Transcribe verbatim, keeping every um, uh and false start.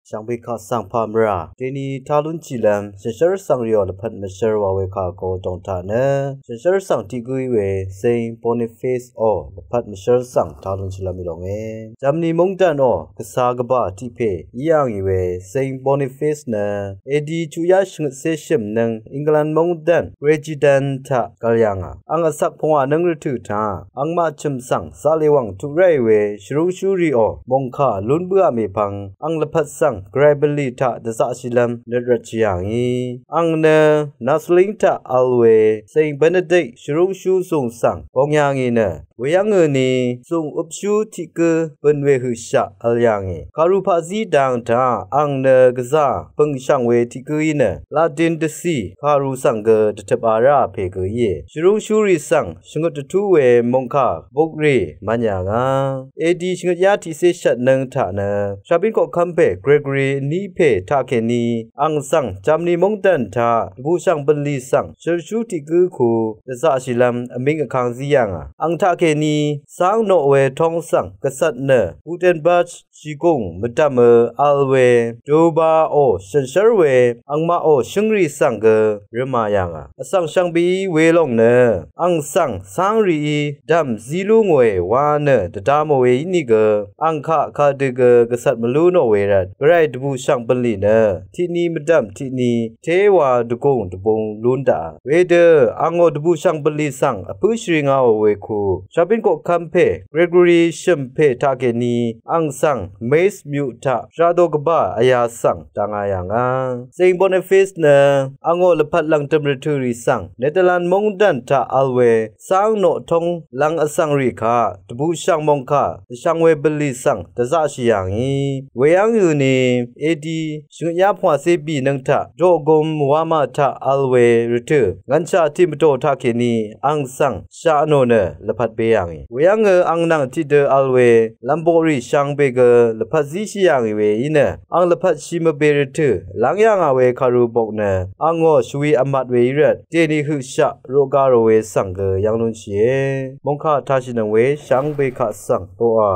Shvngbe kaq svng pà mvrà deni tá lúnshìlv́m shànshér svng rìò lvpat mvshv́r wa we kà go dòng taq nø shànshér svng tiq gǿí we Saint Boniface ò lvpat mvshv́r svng tá lúnshìlv́m í lónge. Germany móngdàn ò gvsa gvbà tiq pè í yà ngì we Saint Boniface nø A D chuqyá shvngøtcé shø̀m nǿng England móngdàn Gregorian taq gv̀l yà ngà. Ang vsak pungwà nǿng rvtø̀ taq angmaq chø̀m svng zaqlè wàng tuq ráì we shvrúngshú rìò mòngkà lún bǿà mèpvng ang lvpat svng gvray bvlì taq dvzaqshìlv́m nøt rvtshì yà ngì. Ang nø Nazaret taq vl we Saint Benedict shvrúngshú zùng svng gong yà ngì nø weyv́ngø ni zùng øpshú tiq gǿ bø̀n we høqshaq vl yà ngì. Kàru paqzí dang taq ang nø gvzà bø̀ngshv̀ng we tiq gǿí nø Latin dvcì kàru svng gø dvtøp a rá pè gø íe. Shvrúngshúrì svng shvngøt dvtú we mòngkà bukrì mvn yà ngà. A D shvngøtyá tiqcé shvt nǿng taq nø shabín koqkv́m pè Gregory vní pè taqkèní ang svng Germany móngdàn taq dvbùshv̀ng bv̀nlì svng shø̀rshú tiq gǿ ku dvzaqshìlv́m vmíng vkang zí yà ngà. Ang taqkèní cáng noq we tóng svng gvcvt nø Gutenberg shìgùng mvdv̀mø vl we døba ò shànshér we angmaq ò shǿngrì svng gø røma yà ngà. Vsvng shvngbeí welòng nø ang svng cáng rìí dv̀m zí lú ngòe wa nø dvda mò we ínìgø ang kaq kadø gø gvcvt mvlú nò we rvt gvray dvbùshv̀ng bv̀nlì nø tiqni mvdv̀m tiqni téwa dvgùng dvbung lún daqà. Wedø angò dvbùshv̀ng bv̀nlì svng vpǿ shvri ngaò we ku shabín koqkv́m pè Gregory shø̀m pè taqkèní ang svng Metz myuq taq shvra do gvbà vyā svng dvnga yà ngà. Saint Boniface nø angò lvpat lv̀ngdø̀m rvtø̀rì svng Netherland móngdàn taq vl we cáng noq tóng lvng vsvng rì kaq dvbùshv̀ng mòngkà dvshvng we bv̀nlì svng dvzaqshì yà ngì. Weyv́ngø ni A D shvngøtyá pungwàcé bì nǿng taq doqgum wamà taq vl we rvtø̀ ngv̀nshà tiq mvdò taqkèní ang svng shaq nò nø lvpat be yà ngì. Weyv́ngø ang nvng tiqdø vl we lv̀mboqrì shvngbe gø lvpat zíshì yà ngì we í nø ang lvpat shì mvbe rvtø̀ lv́ng yà ngà we kàru bok nø angò shvwi vmat we í rvt dèni høqshaq roqga rò we svng gø yv́ng lúnshìe. Mòngkà tashìnøng we shvngbe kaq svng oqà